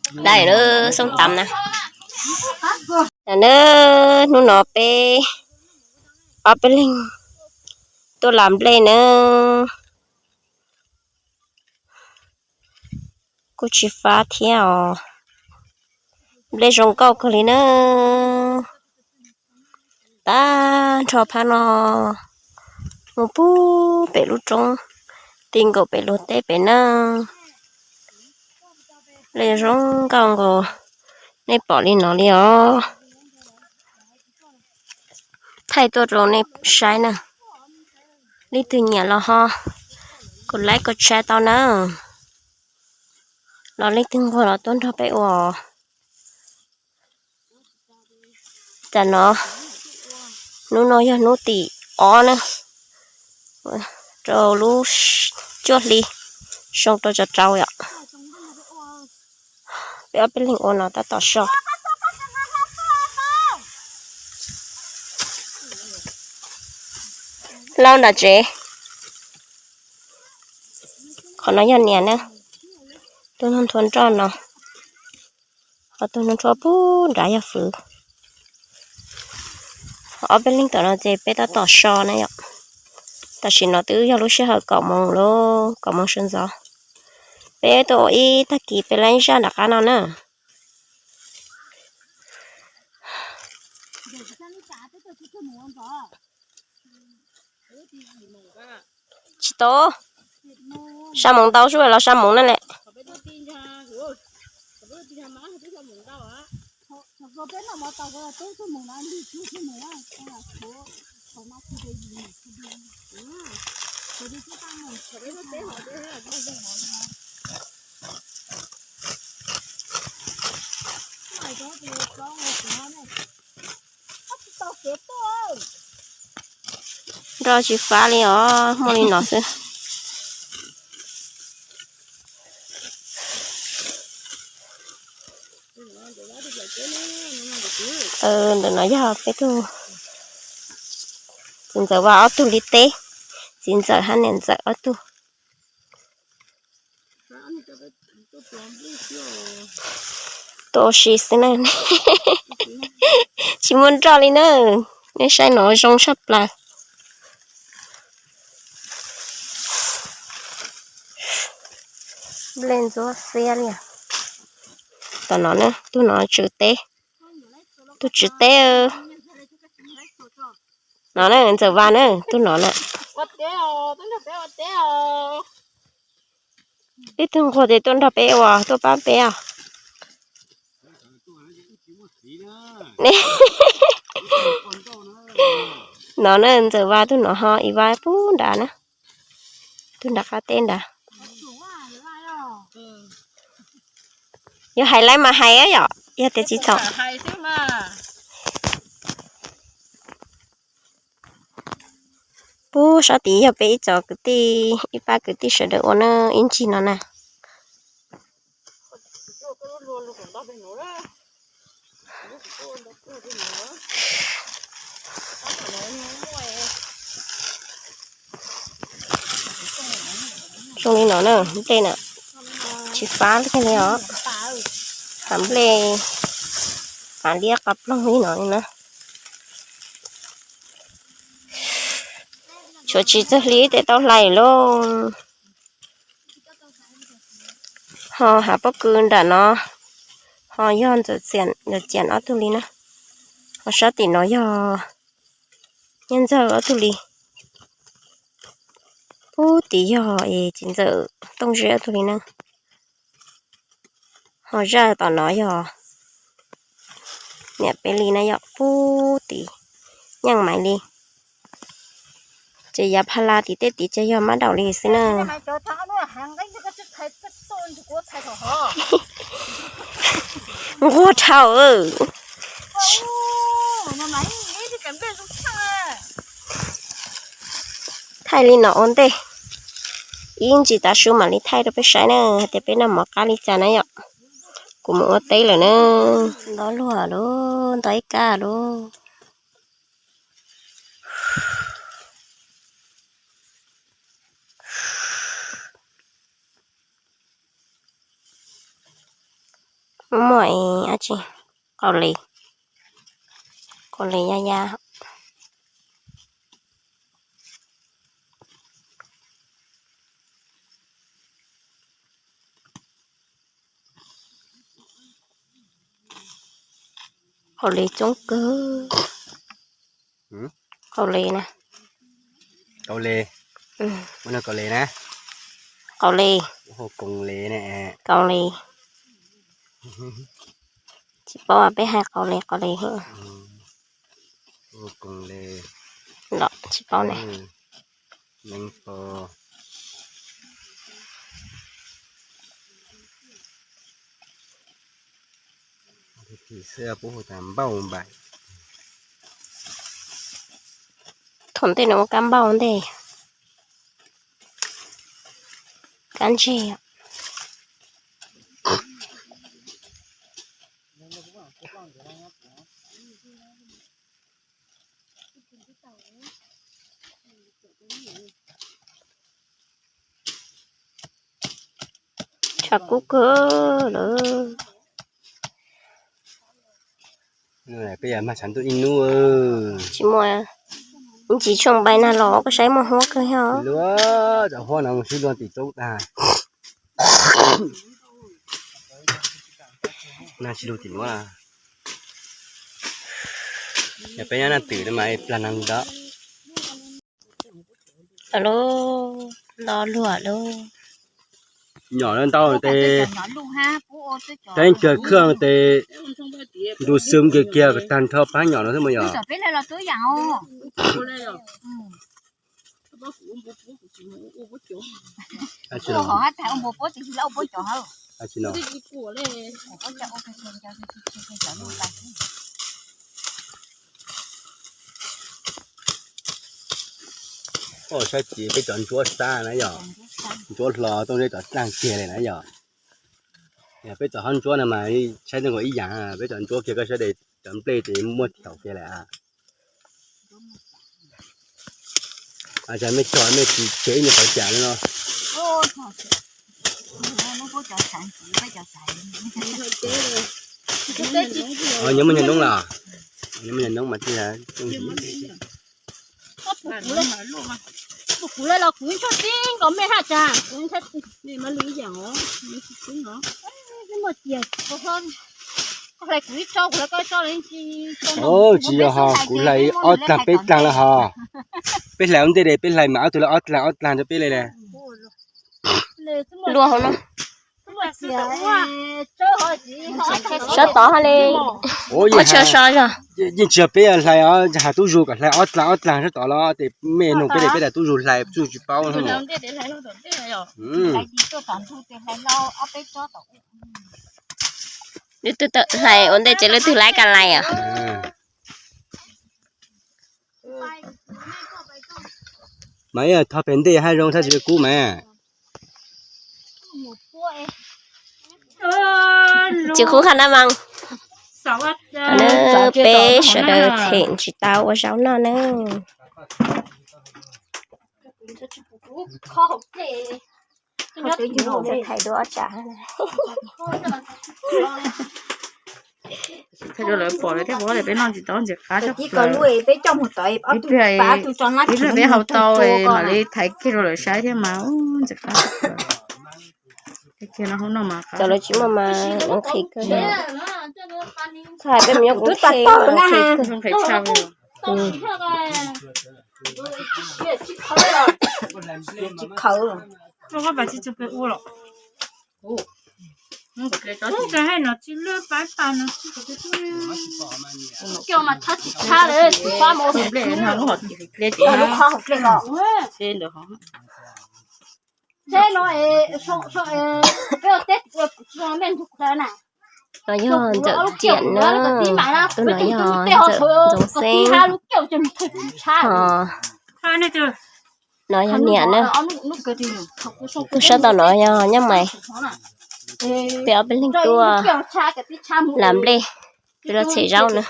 Dai na, xoob tam na. Dai na, hnub no peb ob peb leeg tuaj las nplej na. Kuj tsis fab thiab os. Nplej zoo nkauj kawg li na. Tag nrho phab no mus pug pem lub roob, ti nkaus pem luag teb pem na. Nplej zoo nkauj nkaus, nej pom li no li os. Thaij tuaj rau nej saib na. Leej twg nyiam los ho kos like kos share tau na. Los leej twg nquag los tuaj nrog peb ua. Tam no, hnub no yog hnub tim ob na, rau lub cuaj hli, xyoo rau caum rau yom. Peb ob peb leeg ua no tab tom so. Laub nram tsev. Qhov no yog niam na, tus no nthuav nroj no, ho tus no nthuav pug nrad yog fwv. Ob peb leeg tom no ces peb tab tom so na yom. Tam sim no twb yog lub sij hawm kaum moos lawm, kaum moos sawv ntxov. Peb tuaj ua ib tag kis peb lab zaj nram qab no na. Tsis tau, sab moos ntau sub los sab moos na lem. Nroj tsis fab li os, muaj li no xwb. Ntawm no yog peb tug txiv ntxawm Vaj ob tug li teb, txiv ntxawm hab niam ntxawm ob tug. Tuaj ua si xwb na. Tsis muaj nroj li na. Nej saib no zoo tshaj plaws. Nplej ntxuab xiab li. Tom no na, tug no tswv teb. Tug tswv teb. No na, ntxawm Vaj na, tug no na. Ib tug nquag ces tuaj nrog peb ua, tuaj pab peb os. No na, ntxawm Vaj tug no ho ib Vaj pub nrad na. Tug nram qab teb nrad. Yog hais laib mas hais yom, yog tias tsis txhaum. Pub sab tid yog peb ib txog kwv tij, ib pab kwv tij sawv daws ua na, ib ntsis no na. Zoo li no na, nplej na, tsis fab li os. Hav nplej, hav liab qab ploog li no li na. Tshuav tsis txawg hli tes tau hlais lauj. Ho hav pob kws nram no, ho yog ntxawm Ciam ob tug li na. Ho sab tim no yog Nyiaj Ntxawg ob tug li. Pub tid yog es txiv ntxawm Tooj Zeb ob tug li na. Ho zaj tom no yog niam peb li na yom, pub tid nyeej Maiv li. Ces yav pha la tim tej tid ces yog mab daum li xwb na. Nquag dhau. Thaij li no ua ntej, ib ntsis tav su mam li thaij rau peb saib na, hais tias peb noj mov qab li cas na yom. Kuv mus ua teb lawm na. Nto luag lauj, nto ib kab lauj. Muaj dab tsi? Qau les, qau les ya ya. Qau les coob kawg. Qau les na. Qau les. Ua no qau les na. Qau les. Hu koos les na. Qau les. Tsis paub peb hais qau les qau les. Hu koos les. Los tsis paub ne. Neeb po. Xwb puab hu tas npauj npaim. Thaum ntej nws ua kab npauj ntej. Kab ntseg. Tshav kub kawg lawm. Peb yog mag tshav ntuj ib hnub. Tsis muaj, ib ntsis tshuaj npai nag los koj saib muaj huab kawg yog. Luag cov huab no mus sib luag tim roob tag. Nag tsis lug tim nuav. Yog peb nyob nag twm no mas plag nag li ntawd. Los los luag lawm. Nyom no ntau tes, teeb kawg khaj tes, ntu xwm kiag kiag tag nrho pab nyom no xwb mas yog. Saib ci peb cov ntsuab sab na yog, ntsuab hlo tooj zeb cov dlaag kiag li na yog. Yog peb cov hab ntsuab no mas saib tooj nkaus ib yaam, peb cov ntsuab kiag koj saib de cov nplej ces muaj thaum kiag lawm. Cas mej cog mej tsis cev ib nyuag qhov cas li no. Nyob muaj nyuag noob los, nyob muaj nyuag noob mas tij. Kuv los kuv ntsuag tib nkaus mej haj tsa, kuv ntshai mej mas lwm yaam os, tsis muaj tiag. Koj hlais kuv ib tsob, kuv hlais koj ib tsob. Tsis yog ho, kuv hlais ob dlaag peb dlaag lawm ho. Peb hlais ua ntej de, peb hlais mas ob tug lawv ob dlaag ob dlaag rau peb le le. Luag hauv no. Sab tod hab le. Ua tshaj so zog. Yeej tsis yog peb hlais os, has tub zug kom hlais ob dlaag ob dlaag sab tod los tes mej nug peb de, peb tas tub zug hlais tub zug tsis paub. Lwm twg tawm hlais ua ntej ces lwm twg laib ka lais os. Mas ib tho pem ntej hab zoo sab tsis kub mas. Tsis kub qhov nab mas. Peb sawv daws them tsis tau ua zaub noj na. Thaij rau lawv pom lawv thiaj paub tias peb noj tsis tau ntxim qab tshaj plaws. Ib pliag, ib pliag peb hau tau mam li thaiv kiag rau lawv saib thiab mas ntxim qab tshaj plaws. Cov lawv tsis muaj mas nqhis kawg. Txhob hais peb mus nyob kuv tag tag na. No yog ntxawm Ciam na, tus no yog ntxawm Ntxoov Xeeb, ho no yog niam na. Tus sab tom no yog Nyab Mais, peb ob peb leeg tuaj hlais nplej. Peb los txhim zaub na,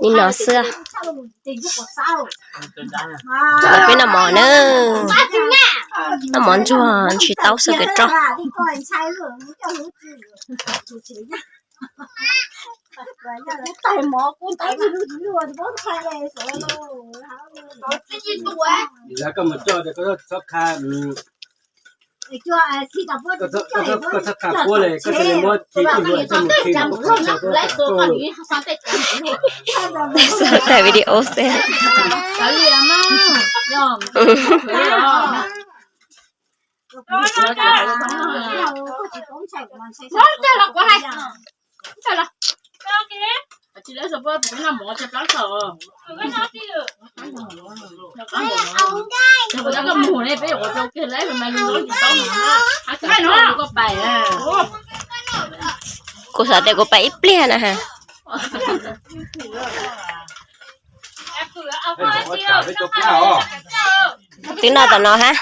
li no xwb. Los peb noj mov na, noj mov ntsuag ntsis taub xav kev roj. Koj txhob qha kuab le, koj txhob li muab ci tij hua txoj mus khi. Thaij video xwb. Kuv xav tias kuv pais ib pliag na ha. Twb noj tom no hab.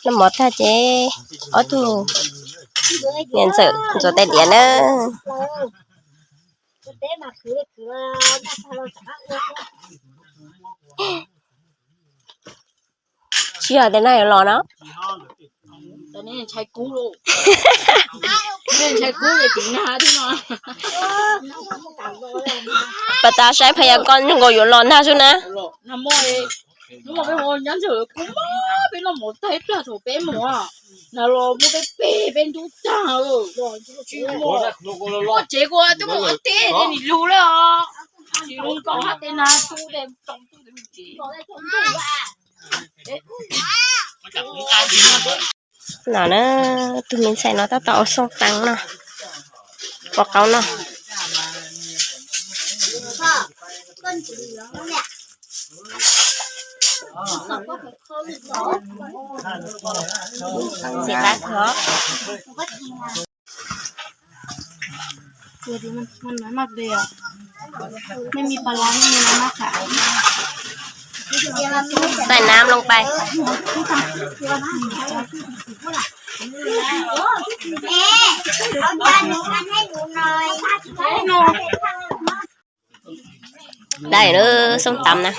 Noj mov tag ces ob tug niam ntxawm ntxuav tais diav na. Tsis yog tias nag yuav los no. Pas tas saib phas yas koj zoo nkaus yuav los nag xwb na. No na, tus me ntxhais no tab tom ua xoo taas no, pov qaub no. Xais nam loo pais. Dai lawm, xoo taas na.